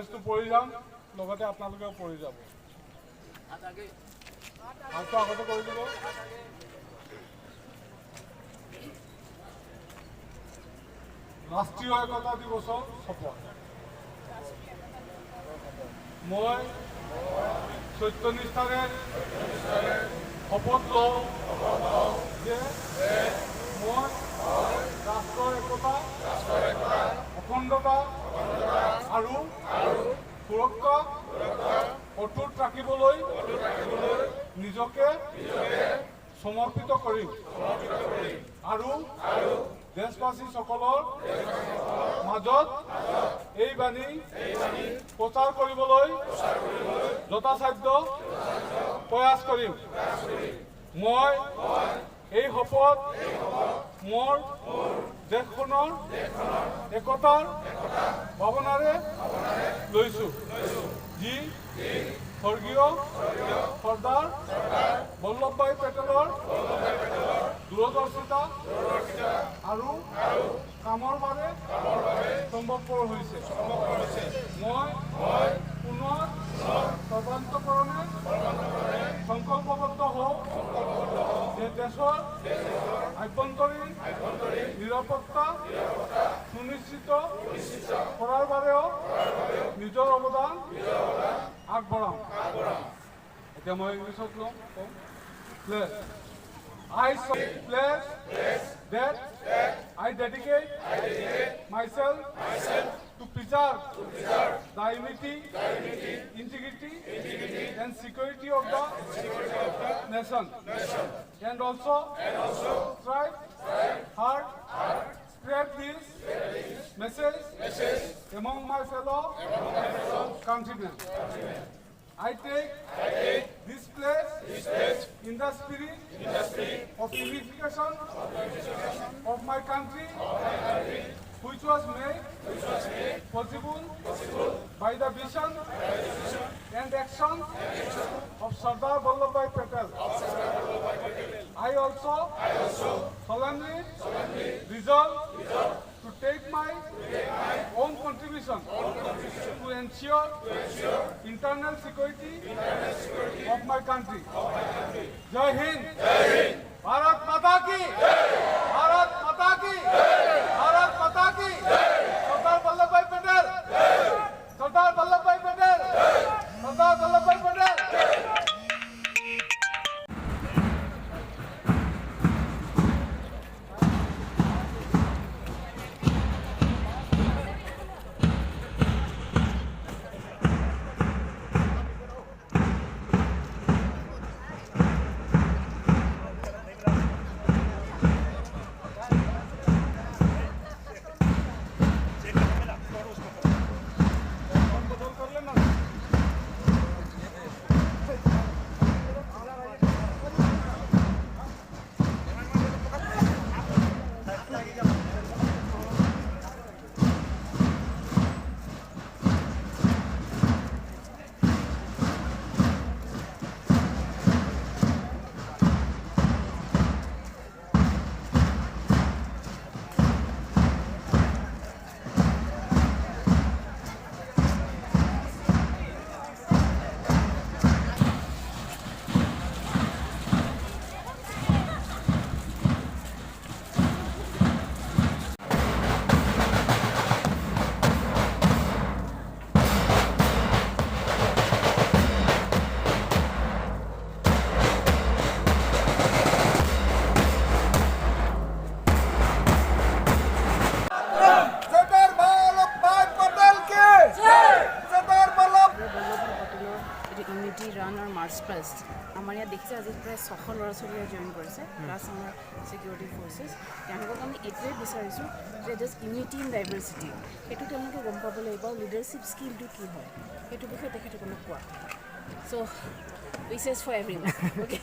প্লেজটো পঢ়ি যাম, লগতে আপোনালোকেও পঢ়ি যাব। হাতটো আগতে কৰি দিব। ৰাষ্ট্ৰীয় একতা দিৱসৰ শপত। মই সত্যনিষ্ঠাৰে শপত লওঁ যে মই ৰাষ্ট্ৰৰ একতা, অখণ্ডতা আৰু সুৰক্ষা অটুট ৰাখিবলৈ নিজকে সমৰ্পিত কৰিম আৰু দেশবাসীসকলৰ মাজত এই বাণী প্ৰচাৰ কৰিবলৈ যথাসাধ্য প্ৰয়াস কৰিম। মই এই শপত মোৰ দেশখনৰ একতাৰ ভাৱনাৰে লৈছোঁ, যি স্বৰ্গীয় চৰ্দাৰ বল্লভভাই পেটেলৰ দূৰদৰ্শিতা আৰু কামৰ বাবে সম্ভৱপৰ হৈছে। মই পুনৰ সৰ্বান্তঃকৰণে সংকল্পবদ্ধ হওঁ যে দেশৰ আভ্যন্তৰীণ নিৰাপত্তা সুনিশ্চিত কৰাৰ বাবেও নিজৰ অৱদান আগবঢ়াম। এতিয়া মই ইংলিছত ল'ম, কম। Pledge. I pledge that I dedicate myself to preserve the unity, integrity, and security of the nation, and also strive hard spread this message among my fellow countrymen. I take this pledge in the spirit of unification of my country, which was made possible by the vision and action of Sardar Vallabhbhai Patel. I also solemnly resolve to take my own contribution to ensure internal security of my country. Jai Hind! Bharat माता की! भारत माता की! भारत माता की! सरदार वल्लभ भाई पटेल! सरदार वल्लभ भाई पटेल! सरदार वल्लभ भाई पटेल! बदल कर लेना। सरदार वल्लभ भाई पटेल के! सरदार वल्लभ পেটেলৰ এইটো ইউনিটি ৰাণ আৰু মাৰ্চ পাষ্ট আমাৰ ইয়াত দেখিছে, আজি প্ৰায় 600 ল'ৰা ছোৱালীয়ে জইন কৰিছে, প্লাছ আমাৰ ছিকিউৰিটি ফ'ৰ্চেছ। তেওঁলোকক আমি এইটোৱে বিচাৰিছোঁ যে জাষ্ট ইউনিটি ইন ডাইভাৰ্চিটি, সেইটো তেওঁলোকে গম পাব লাগিব আৰু লিডাৰশ্বিপ স্কিলটো কি হয়, সেইটো বিষয়ে তেখেতসকলক কোৱা। So wishes for everyone, okay.